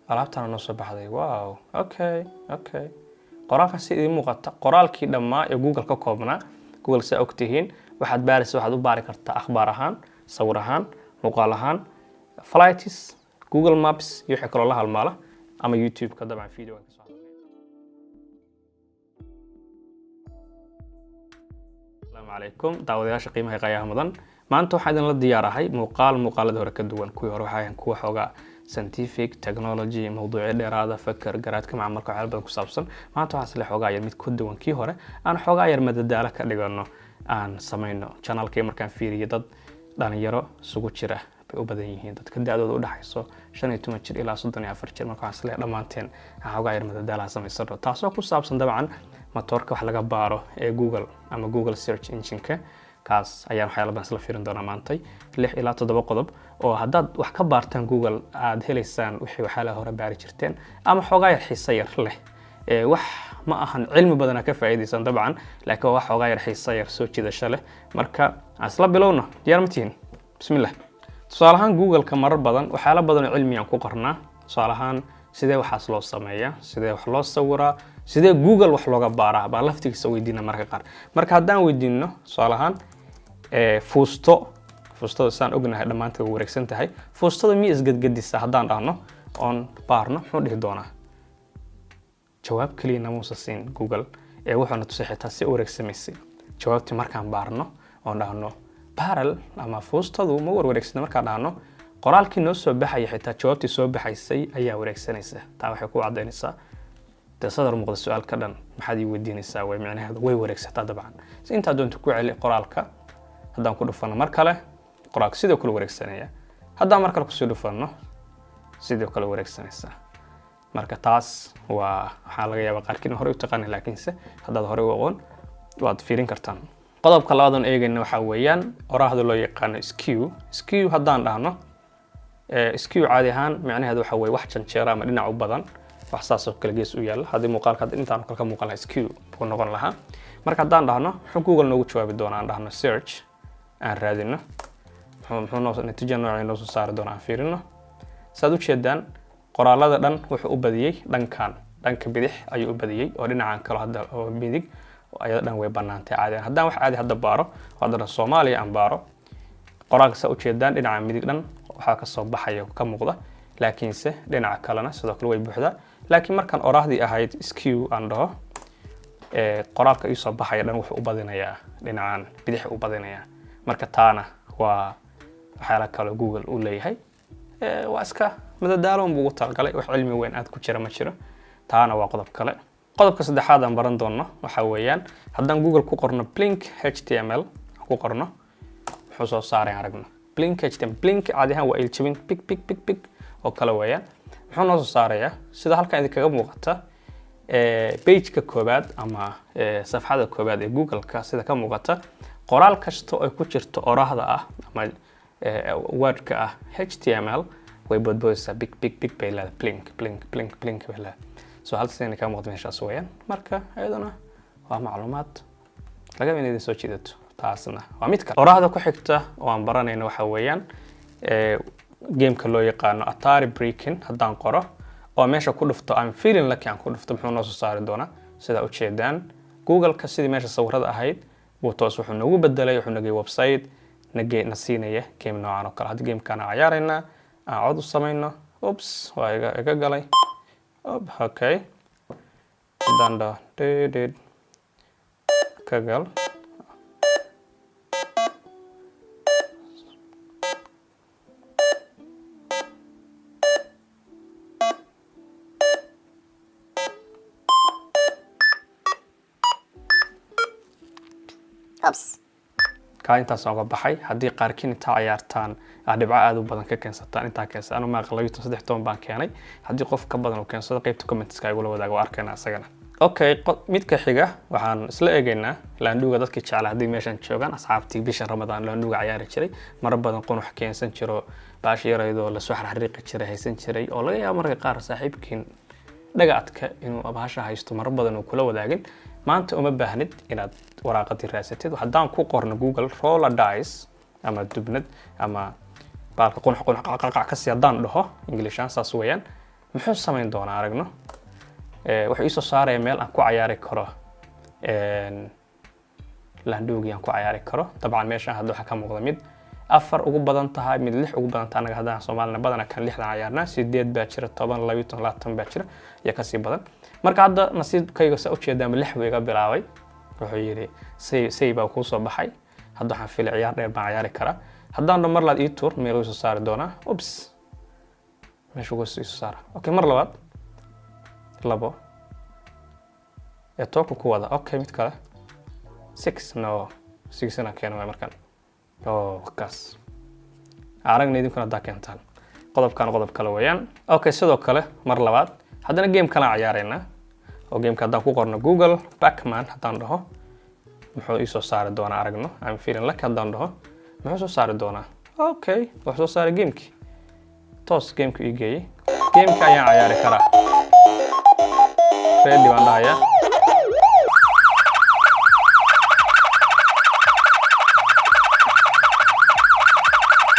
Alaabtana noo soo baxday. Wow, okay. Qoraalkan si idiin muuqata, qoraalkii dhammaa ee Google ka koobnaa. Google, saa ogtihiin, waxaad baaraysa, waxaad u baari kartaa akhbaar ahaan, sawir ahaan, muuqaal ahaan, flights, Google Maps iyo wixii kaloo la halmaala, ama YouTube-ka dabcan video ka soo hadlay. Asalaamu calaykum, daawadayaasha qiimaha qaayaha mudan. Maanta waxaan idinla diyaarahay muuqaal muuqaalada hore ka duwan. Kuwii hore waxay ahayn kuwa xoogaa scientific, technology, mawduucyo dheeraada, fakar, garaadka macmalka, waxyaalo badan ku saabsan. Maanta waxaan isle xoogaa yar mid ka duwan kii hore, aan xoogaa yar madadaalo ka dhigano, aan samayno. Channelkii markaan fiiriyo, dad dhalinyaro isugu jira bay u badan yihiin, dadka da-dooda u dhaxayso 15 jir ilaa 34 jir. Marka waxaan isleeyahay dhammaanteen aan xoogaa yar madadaalaha samaysano, taasoo ku saabsan dabcan matoorka wax laga baaro ee Google ama Google search engine-ka. Kaas ayaan waxyaalo badan isla fiirin doonaa maantay, 6 ilaa 7 qodob oo haddaad wax ka baartaan Google aad helaysaan wixii waxyaalaha hore baari jirteen ama xoogaa yar xiise yar leh. Wax ma ahan cilmi badan ka faa'iidaysan dabcan, laakiin waa wax xoogaa yar xiise yar, soo jiidasho leh. Marka aan isla bilowno. Diyaar ma tihiin? Bismillah. Tusaale ahaan, Google-ka marar badan waxyaalo badan oo cilmi aan ku qornaa. Tusaale ahaan, sidee waxaas loo sameeyaa, sidee wax loo sawiraa, sidee Google wax looga baaraa baan laftigiisa weydiina marka qaar. Marka haddaan weydiino, tusaale ahaan, fuusto, fuustada saan ognahay dhammaanteed way wareegsan tahay, fuustada miya isgedgedisa haddaan dhahno oon baarno, muxuu dhihi doonaa? Jawaab keliya namuusa siin Google ee wuxuuna tusay xitaa si u wareegsamaysay. Jawaabtii markaan baarno oon dhahno barrel ama fuustadu ma warwareegsana, markaan dhahno, qoraalkii noo soo baxaya xitaa jawaabtii soo baxaysay ayaa wareegsanaysa. Taa waxay ku caddaynaysaa dee sadar muuqda su-aal ka dhan maxaad ii weydiinaysaa way micnaheedu way wareegsataa dabcan. Si intaa doonta ku celi qoraalka. Haddaan ku dhufano mar kale, qoraalka sidoo kale wareegsanaya. Haddaan mar kale kusii dhufano, sidoo kale wareegsanaysa. Marka taas waa waxaa laga yaabaa qaarkiin horey u taqaana, laakiinse haddaad horey u aqoon, waad fiirin kartaan. Qodobka labaad oon eegayna waxaa weeyaan oraahda loo yaqaano skew. Skew haddaan dhahno, skew caadi ahaan micnaheedu waxa weeye wax janjeera ama dhinac u badan, wax saas oo kale gees u yaalla. Haddii muuqaalka hadda intaan oo kale ka muuqan lahaa, skew buu noqon lahaa. Marka haddaan dhahno, muxuu Google noogu jawaabi doonaa? Aan dhahno search, aan raadino, muxuu noo natiijo noocay noo soo saari doonaa? Aan fiirino. Saad u jeedaan, qoraalada dhan wuxuu u badiyey dhankan, dhanka bidix ayuu u badiyey, oo dhinacan kale hadda oo midig ayada dhan way banaantay caadi ahaan. Haddaan wax caadi hadda baaro oo haddana Soomaaliya aan baaro, qoraalka saa ujeedaan dhinaca midig dhan waxaa ka soo baxaya ka muuqda, laakiinse dhinaca kalena sidoo kale way buuxdaa. Laakiin markaan oraahdii ahayd skew aan dhaho, qoraalka ii soo baxaya dhan wuxuu u badinayaa dhinacan bidix u badinayaa. Marka taana waa waxyaala kale Google uu leeyahay. Waa iska madadaalo buu ugu talagalay, wax cilmi weyn aad ku jira ma jiro. Taana waa qodob kale. Qodobka saddexaad aan baran doono waxaa weeyaan haddaan Google ku qorno blink HTML ku qorno, muxuu soo saaray? Aragno blink HTML. Blink caadi ahaan waa iljabin, big big big big oo kale weeyaan. Muxuu noo soo saarayaa? Sida halkan idinkaga muuqata, page-ka koowaad ama safxada koowaad ee Google-ka, sida ka muuqata, qoraal kasta oo ay ku jirto oraahda ah ama wordka ah HTML way boodboodaysaa, big big big bay leedahay, blink blink blink blink bay leedahay. So hal sidayna kaga muuqata meeshaas weeyaan. Marka iyaduna waa macluumaad laga yaabo in idin soo jiidato. Taasna waa mid kale. Oraahda ku xigta oo aan baranayno waxaa weeyaan gameka loo yaqaano Atari Breaking. Haddaan qoro oo meesha ku dhufto I'm feeling lucky aan ku dhufto, muxuu noo soo saari doonaa? Sidaa ujeedaan, Google-ka sidii meesha sawirada ahayd buu toos wuxuu noogu bedelay, wuxuu nagay website nage na siinaya game noocan oo kale. Hadda gamekaan aan cayaaraynaa, aan cod u samayno. Oops, waa iga galay. Okay, haddaan dhaho did ka gal. Oops. Kaa intaas oga baxay. Haddii qaarkiin intaa ciyaartaan aad dhibco aad u badan ka keensataan, intaa keensa, anu maaqa 12, 13 baan keenay. Haddii qof ka badan uu keensado, qeybta commentska igula wadaaga, waa arkayna isagana. Okay, midka xiga waxaan isla eegaynaa laandhuga. Dadkii jeclaa haddii meeshan joogaan, asxaabtii bisha Ramadaan laandhuga ciyaari jiray, marar badan qunux keensan jiro, baashi yaraydoo lasoo xarxariiqi jiray haysan jiray, oo laga yaabo marka qaar saaxiibkiin dhaga adka inuu bahasha haysto, marar badan uu kula wadaagin. Maanta uma baahnid inaad waraaqadii raasatid. Haddaan ku qorno Google roller dice ama dubnad ama baalka qunux qunux qaqaqac kasi haddaan dhaho Englishaan, saas weeyaan. Muxuu samayn doonaa? Aragno. Wuxuu iisoo saaraya meel aan ku cayaari karo, laandhoogii aan ku cayaari karo. Dabcan meeshaan hadda waxaa ka muuqda mid 4 ugu badan tahay, mid 6 ugu badan tahay. Annaga haddaan Soomaalina badana kan 6-dan cayaarnaa. 8 baa jira, 10, 12, 20 baa jira iyo kasii badan. Marka hadda nasiibkayga saa ujeedaanba 6 buu iga bilaabay. Wuxuu yidhi say say baa kuu soo baxay. Hadda waxaan filay ciyaar dheer baan cayaari karaa. Haddaan dho mar laad ii tuur, meeluu soo saari doonaa? Oops, meesha uga soo saara. Okay, mar labaad 2 ee toobka ku wada. Okay, mid kale, 6. No, 6 inaan keeno waay markan. Oh, kaas aragna idinkuna haddaa keentaan. Qodobkan qodob kale weeyaan. Okay, sidoo kale mar labaad haddana game kalaan cayaaraynaa, oo gameka haddaan ku qorno Google Pacman haddaan dhaho, muxuu ii soo saari doonaa? Aragno. I'm feeling lucky haddaan dhaho, muxuu soo saari doonaa? Okay, wuxuu soo saaray gamekii. Toos gameka ii geeyey, gameka ayaan cayaari karaa. Ready baan dhahayaa.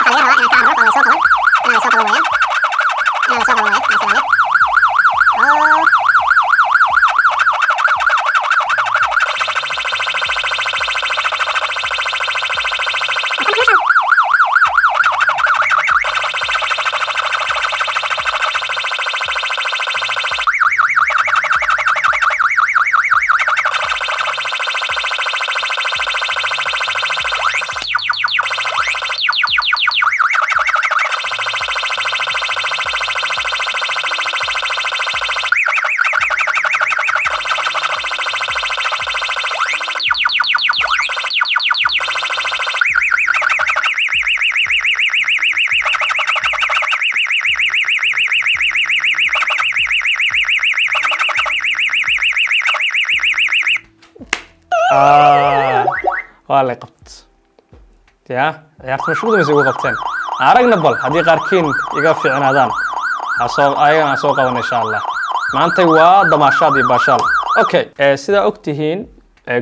Waxaa laga rabaa inaan ka cararo oo lasoo qaban, inaan lasoo qaban weeyaan, inaan lasoo qaban weeyaan. Aan salaamid. Oh. Ah, waa lay qabt ya. Ciyaarta mashruuda mise igu qabteen? Aragna bal haddii qaarkiin iga fiicnaadaan, hasoo ayagana aan soo qaban insha Allah. Maantay waa damaashaad iyo baashaal. Okay, sidaa og tihiin,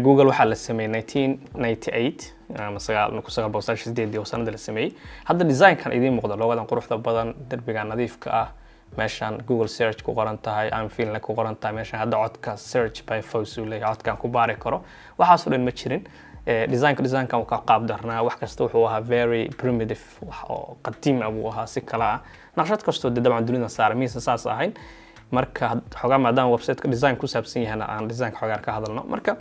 Google waxaa la sameeyey 1998 ama 1998 oo sanada la sameeyey. Hadda designkan idiin muuqda, logodan quruxda badan, derbigan nadiifka ah, meeshaan Google search ku qoran tahay, I'm feeling ku qoran tahay, meeshaan hadda codka search by voice uu leeyahay, codkan ku baari karo, waxaasoo dhan ma jirin. Designkan uu ka qaab darnaa. Wax kasta wuxuu ahaa very primitive, wax oo qadiim ah buu ahaa, si kale ah. Naqshad kastoo dee dabcan dunida saaray miyaysan saas ahayn. Marka xogaa maadaama websiteka design ku saabsan yahayna, aan designka xogaa ka hadalno. Marka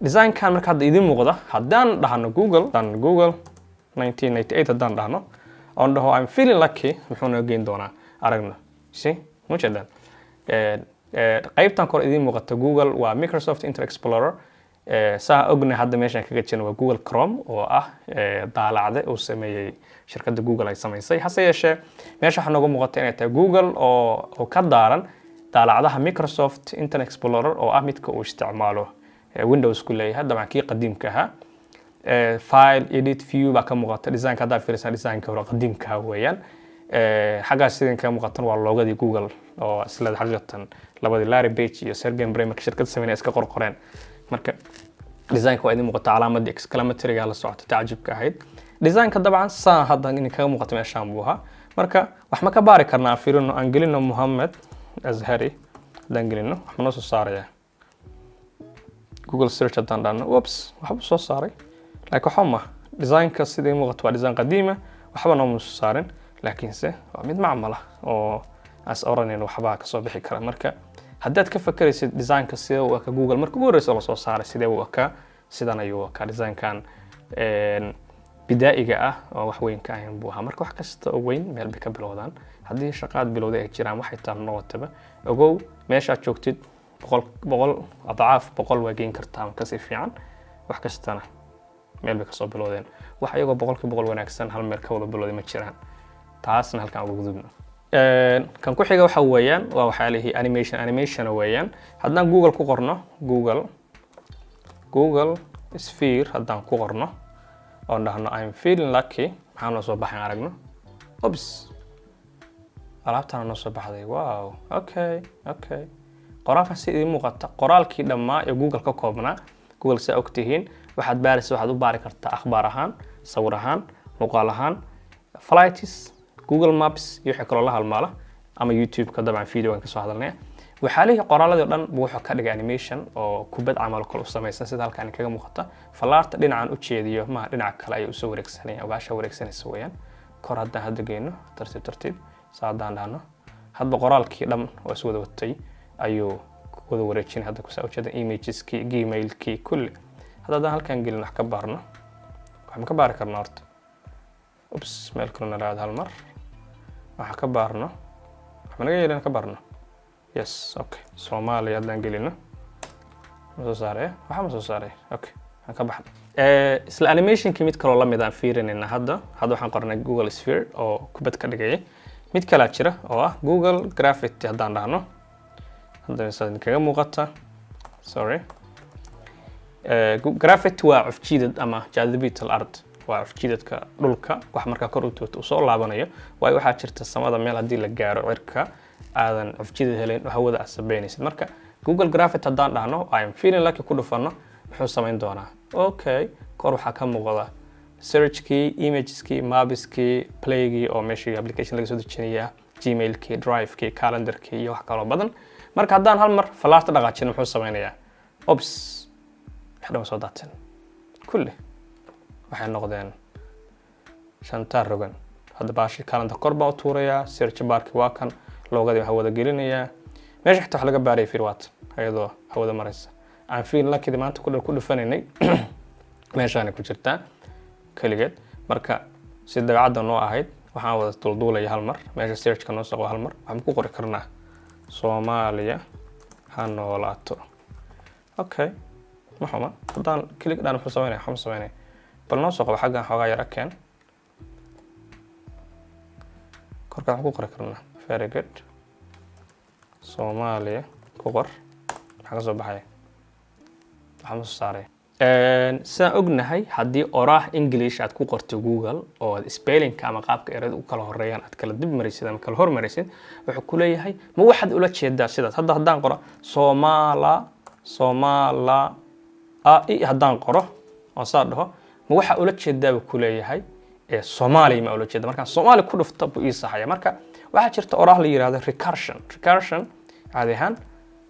designkan marka hadda idiin muuqda, haddaan dhahno Google, haddaan Google 1998 haddaan dhahno oon dhaho I'm feeling lucky, muxuu noo geyn doonaa? Aragno. Si ma jeedaan? Qaybtan kore idiin muuqata Google waa Microsoft Internet Explorer. Saa ognahay hadda meeshaan kaga jirno waa Google Chrome, oo ah daalacde uu sameeyey shirkadda Google ay samaysay. Hase yeeshee meesha waxaa nooga muuqata inay tahay Google oo ka daaran daalacdaha Microsoft Internet Explorer, oo ah midka uu isticmaalo Windows ku leeyahay, dabcan kii qadiimka ahaa. File, edit, view baa ka muuqata. Designka haddaa fiirisan, designka hore qadiimka ahaa weeyaan. Xaggaas sidin kaga muuqatan waa logodii Google, oo isla xaqiiqatan labadii Larry Page iyo Sergey Brin marka shirkadda sameynaya iska qorqoreen. Marka designka waa idin muuqata, calaamadii exclamatoryga la socota, tacajubka ahayd. Designka dabcan saa hadda idin kaga muuqata meeshaan buu ahaa. Marka wax ma ka baari karnaa? Aan fiirino. Aan gelino Muhammad Azhari. Haddaan gelino, wax ma noo soo saaraya Google search? Haddaan dhahno, whoops, waxbuu soo saaray, laakiin waxba ma designka sida ii muuqato waa design qadiima, waxba nooma soo saarin, laakiinse waa mid macmal ah oo aan is oranayno waxbaa kasoo bixi kara. Marka haddaad ka fakeraysid designka sidee u eka Google marka ugu horreysa lasoo saaray, sidee u ekaa? Sidan ayuu ekaa. Designkan bidaa'iga ah oo wax weyn ka ahayn buu ahaa. Marka wax kasta oo weyn meel bay ka bilowdaan. Haddii shaqaad bilowday ay jiraan, waxay taa noqotaba, ogow meeshaad joogtid 100 100 adcaaf 100 waa geyn kartaa ama kasii fiican. Wax kastana meel bay kasoo bilowdeen. Wax iyagoo 100% wanaagsan hal meel ka wada bilowday ma jiraan. Taasna halkaan uga gudubno. Kan ku xiga waxa weeyaan waa waxyaalihii animation. Animation weeyaan. Haddaan Google ku qorno, Google Sphere haddaan ku qorno oon dhahno I'm feeling lucky, maxaa noo soo baxay? Aragno. Oops, alaabtana noo soo baxday. Wow, okay. Qoraalkan si idiin muuqata, qoraalkii dhammaa ee Google ka koobnaa. Google saa ogtihiin, waxaad baaraysa, waxaad u baari kartaa akhbaar ahaan, sawir ahaan, muuqaal ahaan, flights, Google Maps iyo wixii kaloo la halmaala. Ama YouTube-ka dabcan videogan kasoo hadalnay. Waxaa leeyahay qoraaladii o dhan buu wuxuu ka dhigay animation oo kubad camal kale u samaysan, sida halkan kaga muuqata. Fallaarta dhinacan u jeediyo maha, dhinaca kale ayay usoo wareegsanaya, ogaasha wareegsanaysa weeyaan. Kor haddaan hadda geyno, tartiib tartiib saa haddaan dhahno, hadba qoraalkii dhan oo is wada watay ayuu wada wareejinay. Hadda kusaa ujeeda images-kii, Gmail-kii, kulli. Hadda haddaan halkan gelin, wax ka baarno, waxaan ka baari karnaa horta. Oops, meel kale nalaad hal mar waxa ka baarno, wax ma naga yeelin ka baarno? Yes, okay. Soomaaliya haddaan gelino, ma soo saaraya? Waxa ma soo saaraya. Okay, waxaan ka baxnay. Isla animation-kii mid kaloo lamid aan fiirinayna hadda. Hadda waxaan qornay Google Sphere oo kubad ka dhigaya. Mid kalaa jira oo ah Google Gravity. Haddaan dhahno hadda, saa idinkaga muuqata. Sorry. Gravity waa cufjiidad ama jaadibiyat al-ard, waa cufjiidadka dhulka. Wax markaa kor u toogto uu soo laabanayo, waayo waxaa jirta samada meel haddii la gaaro cirka aadan cufjiidad helayn oo hawada aad sabeynaysid. Marka Google Gravity haddaan dhahno, "I am feeling lucky" ku dhufano, muxuu samayn doonaa? Okay, kor waxaa ka muuqda search-kii, images-kii, maps-kii, Play-gii oo meeshii application laga soo dejinaya, Gmail-kii, Drive-kii, calendar-kii iyo wax kaloo badan. Marka haddaan hal mar falaarta dhaqaajino, muxuu sameynayaa? Oops, wax dhan soo daateen, kulli waxay noqdeen shantaa rogan. Hadda baashi calendar kor baan u tuurayaa, search bar-ki waa kan, logo-gadii hawada gelinayaa. Meesha xitaa wax laga baaraya fiir, waata ayadoo hawada maraysa. Aan feel lucky maanta ku dhufanaynay meeshaanay ku jirtaa keligeed. Marka si dabeecadda noo ahayd, waxaan wada dulduulaya hal mar meesha search-ka noo soo qabo. Hal mar waxaan ku qori karnaa "Soomaaliya ha noolaato". Okay, ma xuma. Haddaan click dhan, muxuu sameynaya? Waxma sameynaya. Bal noo soo qabo xaggan, xoogaa yara keen. Korkaan waxaan ku qori karnaa, very good, "Soomaaliya" ku qor. Maxaa ka soo baxaya? Waxaa ma soo saaray. Sidaan ognahay, haddii oraah English aad ku qorto Google oo aad spelling-ka ama qaabka ereyada u kala horeeyaan aad kala dib marisid ama kala hormarisid, wuxuu ku leeyahay, "Ma waxaad ula jeedaa sidaas?" Hadda haddaan qoro "Soomala", "Soomala a i" haddaan qoro oo saa dhaho, "Ma waxaa ula jeedaa?" buu ku leeyahay. Ee Soomaaliya ma ula jeeda? Markaan Soomaali ku dhufto buu ii saxaya. Marka waxaa jirta oraah la yihahdo recursion. Recursion caadi ahaan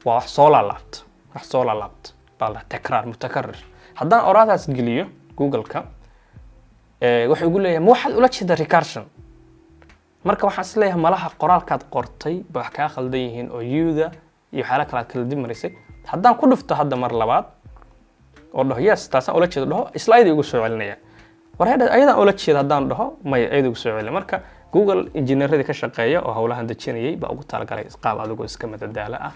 waa wax soo laalaabta, wax soo laalaabta baa la takraar mutakarir. Haddaan oraahdaas geliyo Google-ka, wuxuu igu leeyahay, "Ma waxaad ula jeedaa recursion?" Marka waxaan is leeyahay, malaha qoraalkaad qortay ba wax kaa khaldan yihiin oo yuda iyo waxyaala kale aad kala dib marisay. Haddaan ku dhufto hadda mar labaad oo dhaho "Yes, taasaan ula jeedo" dhaho, isla ayada igu soo celinaya. War hadha, ayadaan ula jeeda haddaan dhaho, maya, ayada igu soo celinaya. Marka Google injineeradii ka shaqeeya oo howlahan dejinayay baa ugu talagalay qaab adigoo iska madadaalo ah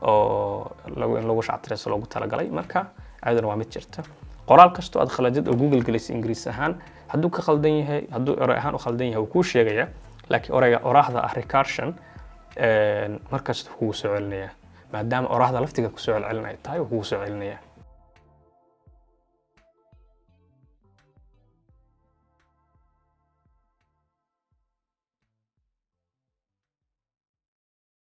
oo lagu in lagu shactireyso loogu talagalay. Marka ayaduna waa mid jirta. Qoraal kastoo aad khaladid oo Google gelisay Ingiriis ahaan, hadduu ka khaldan yahay, hadduu erey ahaan u khaldan yahay, wuu kuu sheegaya. Laakiin oreyga oraahda ah recursion markasta kugu soo celinaya, maadaama oraahda laftiga kusoo celcelin ay tahay, wuu kugu soo celinaya.